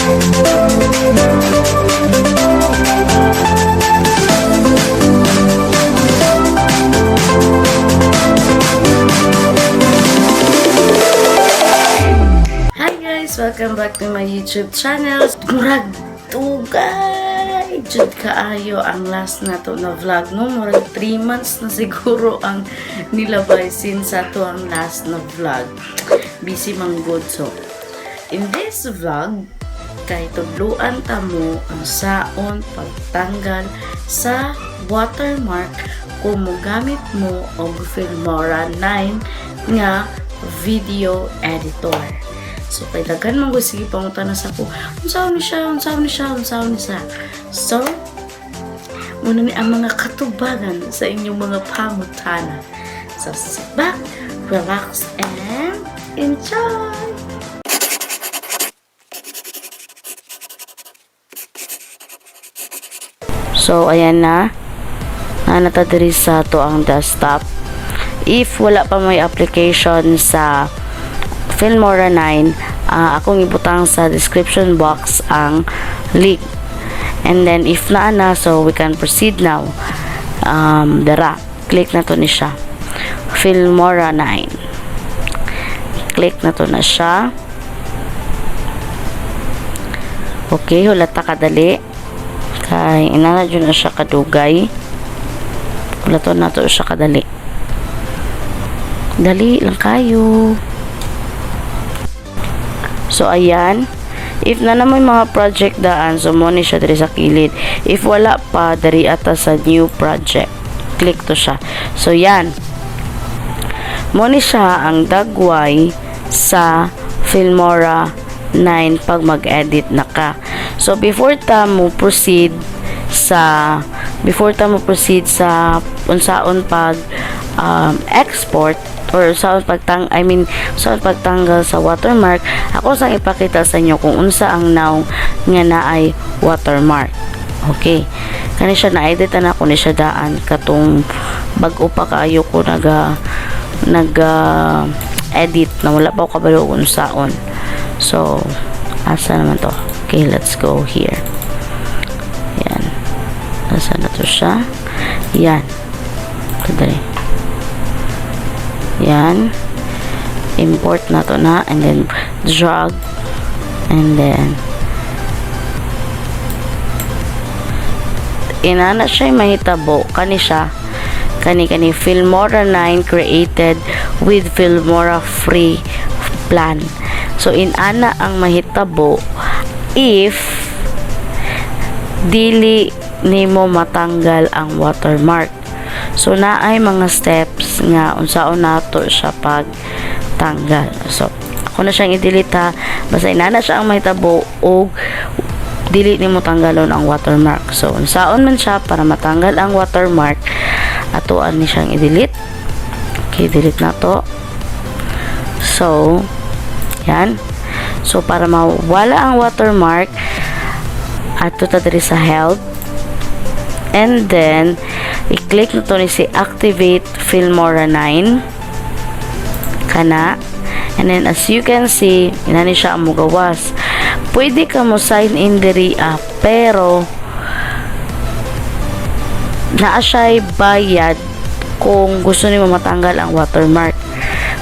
Hi guys! Welcome back to my YouTube channel. Murag dugay! Jud kaayo ang last na to na vlog, no? Murag 3 months na siguro ang nilabay since ato ang last na vlog. Busy man gud. So, in this vlog, kay tudluan ta mo ang saon pagtanggal sa watermark kung mogamit mo og Filmora 9 nga video editor. So, kay daghan man gud sige pangutana sa ko, unsaon ni siya, unsaon ni siya, unsaon ni siya. So, muna ni ang mga katubagan sa inyong mga pangutana. So, sit back, relax, and enjoy! So, ayan na. Nanata diri sa to ang desktop. If wala pa may application sa Filmora 9, akong ibutang sa description box ang link. And then, if naa na, so we can proceed now. Dara, click na to ni siya. Filmora 9. Click na to na siya. Okay, hulata kadali. Kay inana jud na siya kadugay. Hulaton na to siya kadali. Dali lang kayo. So, ayan. If na naman mga project daan, so mo ni siya diri sa kilid. If wala pa, diri ata sa new project. Click to siya. So, yan. Mo ni siya ang dagway sa Filmora 9 pag mag-edit na ka. So, before ta mo proceed sa unsaon pag export or unsaon pagtang I mean unsaon pagtanggal sa watermark, ako sang ipakita sa inyo kung unsa ang nawong nga naay watermark. Okay. Kani siya na-edit na ako ni siya daan katong bag-o pa kaayo ko naga edit na wala pa ako kabalo kung unsaon. So, asa naman to? Okay, let's go here. Yan. Asa na to siya? Yan. Kadali. Yan. Import na to na and then drag and then inana siya mahitabo kani siya kani kani Filmora 9 created with Filmora free plan. So inana ang mahitabo if dili nimo matanggal ang watermark. So naay mga steps nga unsaon nato siya pagtanggal. So ako na siyang i-delete ha. Basta inana siya ang mahitabo og dili nimo tanggalon ang watermark. So unsaon man siya para matanggal ang watermark, atoan ni siyang i-delete. Okay, delete na to. So, yan. So, para mawala ang watermark, ato ta diri sa help. And then, i-click na to ni si Activate Filmora 9. Kana. And then, as you can see, inani siya ang mugawas. Pwede ka mo sign in diri ah, pero naa siya'y bayad kung gusto nimo matanggal ang watermark.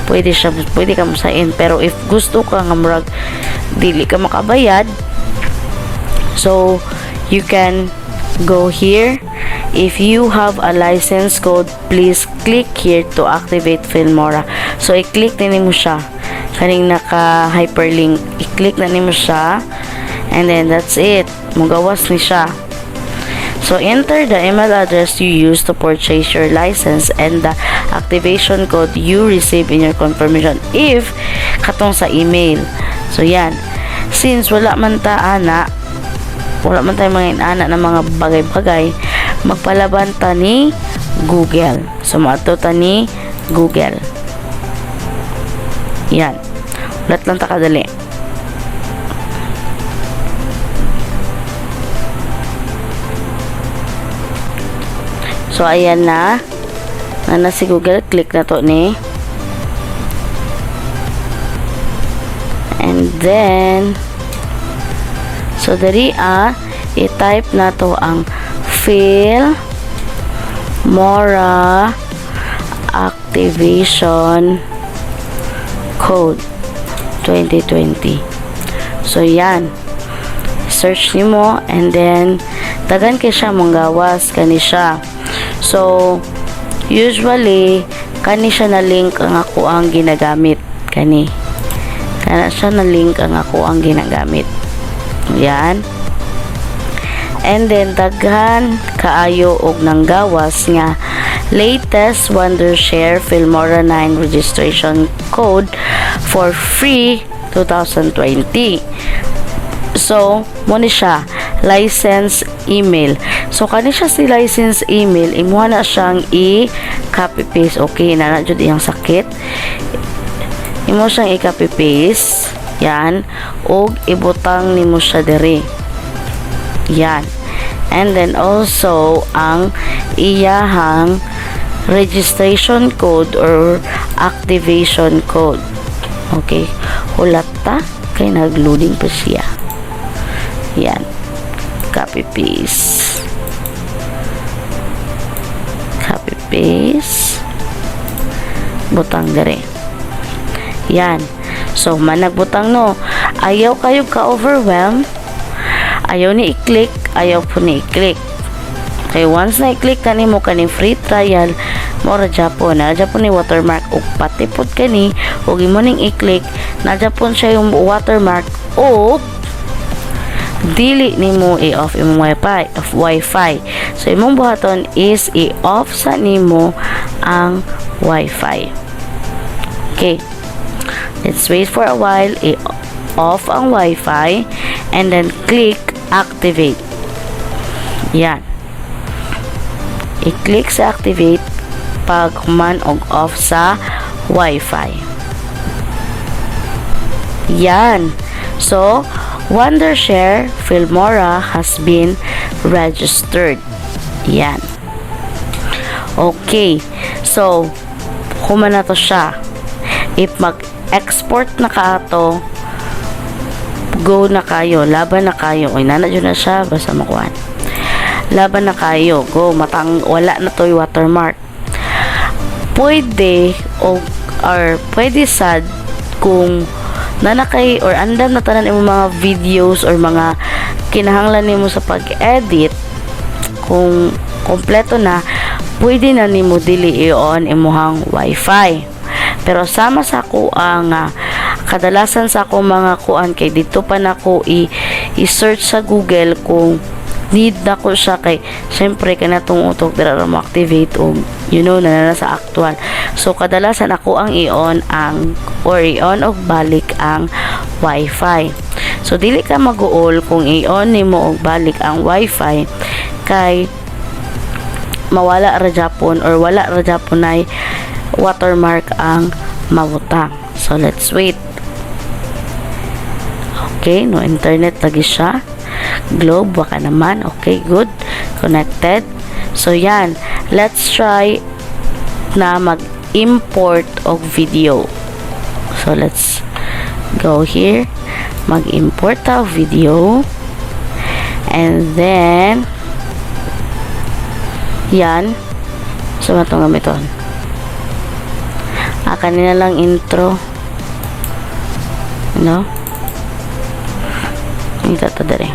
Pwede siya, pwede ka mo sign in, pero if gusto ka nga murag dili ka makabayad, so you can go here. If you have a license code, please click here to activate Filmora. So i-click na nimo siya kaning naka hyperlink, i-click na nimo siya and then that's it, mugawas ni siya. So, enter the email address you use to purchase your license and the activation code you receive in your confirmation if katong sa email. So, yan. Since wala man ta ana, wala man tayo mga inana ng mga bagay-bagay, magpalaban ta ni Google. So, moadto ta ni Google. Yan. Ulat lang ta kadali. So, ayan na. Na si Google. Click na to ni. And then, So diri i-type nato ang Filmora activation code 2020. So yan. Search nimo and then daghan kay siya manggawas kani siya. So usually kani siya na link ang ako ang ginagamit kani. Kana siya na link ang ako ang ginagamit. Yan. And then daghan kaayo og nanggawas nga latest Wondershare Filmora 9 registration code for free 2020. So, mo ni siya license email. So kani siya si license email, imuha na siyang i-copy paste. Okay, na na jud iyang sakit. Imo siyang i-copy paste. Yan, ug ibutang nimo siya diri. Yan. And then also ang iyahang registration code or activation code. Okay. Hulat ta kay nagloading pa siya. Yan. Copy paste. Copy paste. Butang diri. Yan. So, man nagbutang no. Ayaw kayo ka-overwhelm. Ayaw ni i-click, ayaw po ni i-click. Kay once na i-click kanimo kaning free trial, mo ra japon, na japon ni watermark ug pati pod kani ug imo ning i-click, na japon siya yung watermark ug dili nimo i-off imong wifi of wifi. So imong buhaton is i-off sa nimo ang wifi. Okay, let's wait for a while. I-off ang wifi and then click activate. Yan, i-click sa activate pag human og off sa wifi. Yan. So Wondershare Filmora has been registered. Yan. Okay. So, human na to siya. If mag-export na ka ato, go na kayo, laban na kayo. Oy, nana jud na siya, basta makuan. Laban na kayo, go, matang wala na to'y watermark. Pwede o or pwede sad kung nanakay or andam na tanan imong mga videos or mga kinahanglan nimo sa pag-edit, kung kompleto na, pwede na nimo dili i-on imuhang wifi. Pero sama sa ako ang kadalasan sa ako mga kuan kay dito pa nako i-search sa Google kung need na ko siya, kay syempre kana tong utok dira ra mo activate og you know na, na sa actual. So kadalasan ako ang i-on ang or i-on og balik ang wifi. So dili ka maguol kung i-on nimo og balik ang wifi kay mawala ra japon or wala ra japon nay watermark ang mabutang. So let's wait. Okay, no internet lagi siya. Globe, baka naman. Okay, good. Connected. So, yan. Let's try na mag-import og video. So, let's go here. Mag-import ta og video. And then, yan. So, matong gamiton. Ah, kanina lang intro. No? Ito to dere.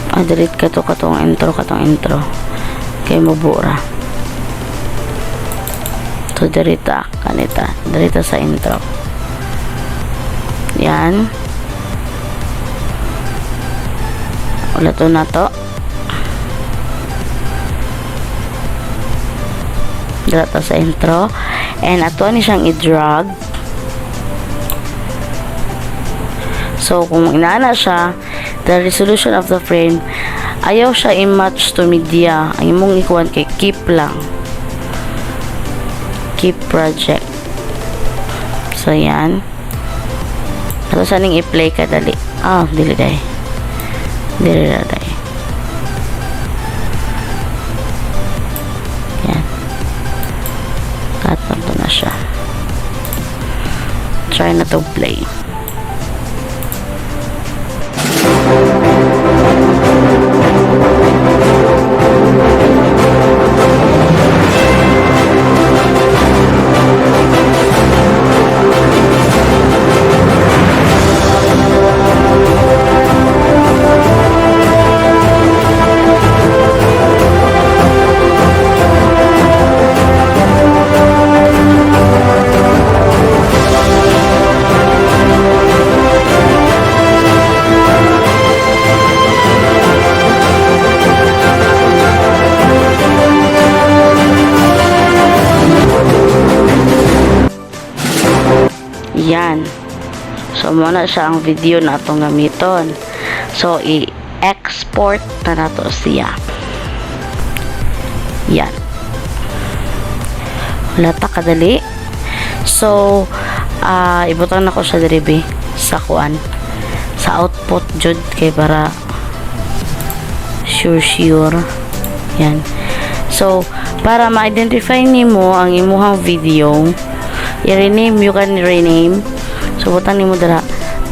Ah, delete ka to katong intro. Kay mo bura. To dirita kanita. Dirita sa intro. Yan. Wala to na to. Dira to sa intro. And ato ni siyang i-drag. So, kung inaana siya, the resolution of the frame, ayaw siya i-match to media. Ang imong ikuan kay keep lang. Keep project. So, yan. Ato sa ning i-play ka dali. Ah, dili day. Dili na day. Yan. Katon to na siya. Try na to play. Yan. So, mao na siya ang video na atong gamiton. So, i-export na nato siya. Yan. Wala ta kadali. So, ibutang nako siya diri be, sa kuan. Sa output jud kay para sure sure. Yan. So, para ma-identify nimo ang imuhang video, i-rename, you can rename. So, butang nimo dira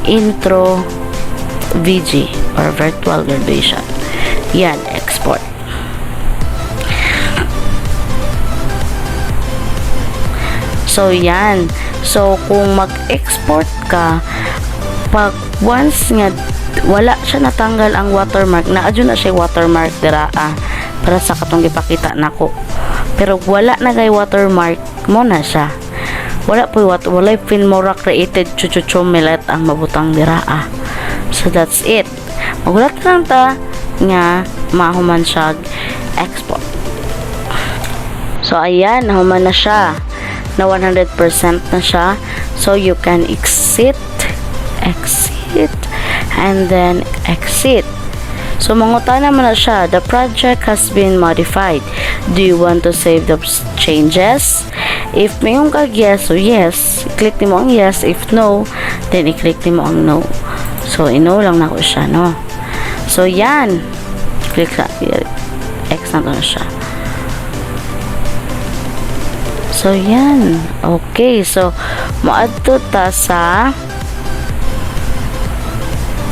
intro VG or virtual graduation. Yan, export. So, yan. So, kung mag-export ka, pag once nga wala siya natanggal ang watermark, naa na siya watermark dira para sa katong gipakita nako. Pero wala na kay watermark mao na siya. Wala po wat wala Filmora created chuchuchumilet ang mabutang dira. So that's it. Magulat lang ta nga mahuman siya export. So ayan, nahuman na siya. Na 100% na siya. So you can exit, exit, and then exit. So mangutana man na siya, "The project has been modified. Do you want to save the changes?" If moingon kag yes, so yes, click nimo ang yes. If no, then i-click nimo ang no. So i-no lang nako siya, no? So yan. Click sa X na to na siya. So yan. Okay, so moadto ta sa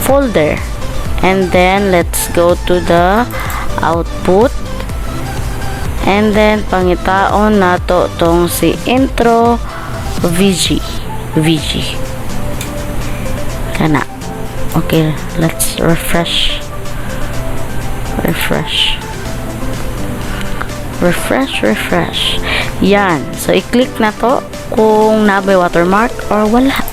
folder. And then let's go to the output. And then pangitaon nato tong si intro VG. VG. Kana. Okay, let's refresh. Refresh. Refresh, refresh. Yan. So, i-click na to kung naa bay watermark or wala.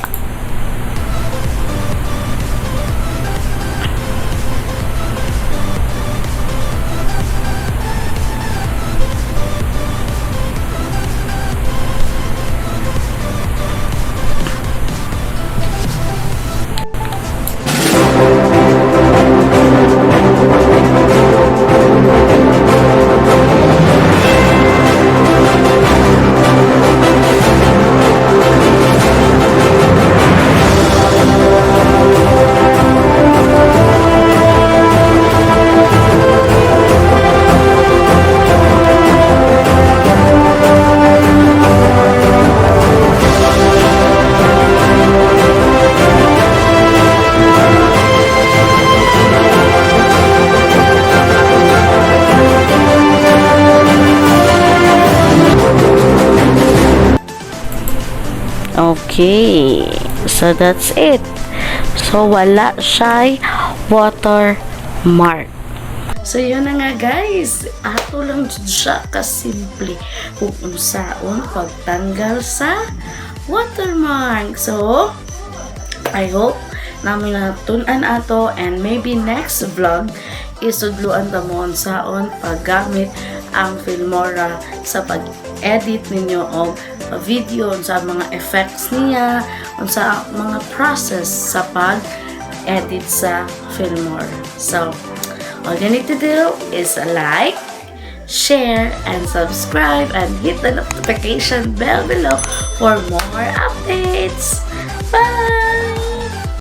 Okay. So, that's it. So, wala siya'y watermark. So, yun na nga, guys. Ato lang jud siya kasimple kung unsaon pagtanggal sa watermark. So, I hope namin natun-an ato and maybe next vlog isudluan ta mo unsaon paggamit ang Filmora sa pag-edit ninyo og video, unsa mga effects niya, unsa mga process sa pag-edit sa Filmora. So, all you need to do is like, share, and subscribe and hit the notification bell below for more updates. Bye!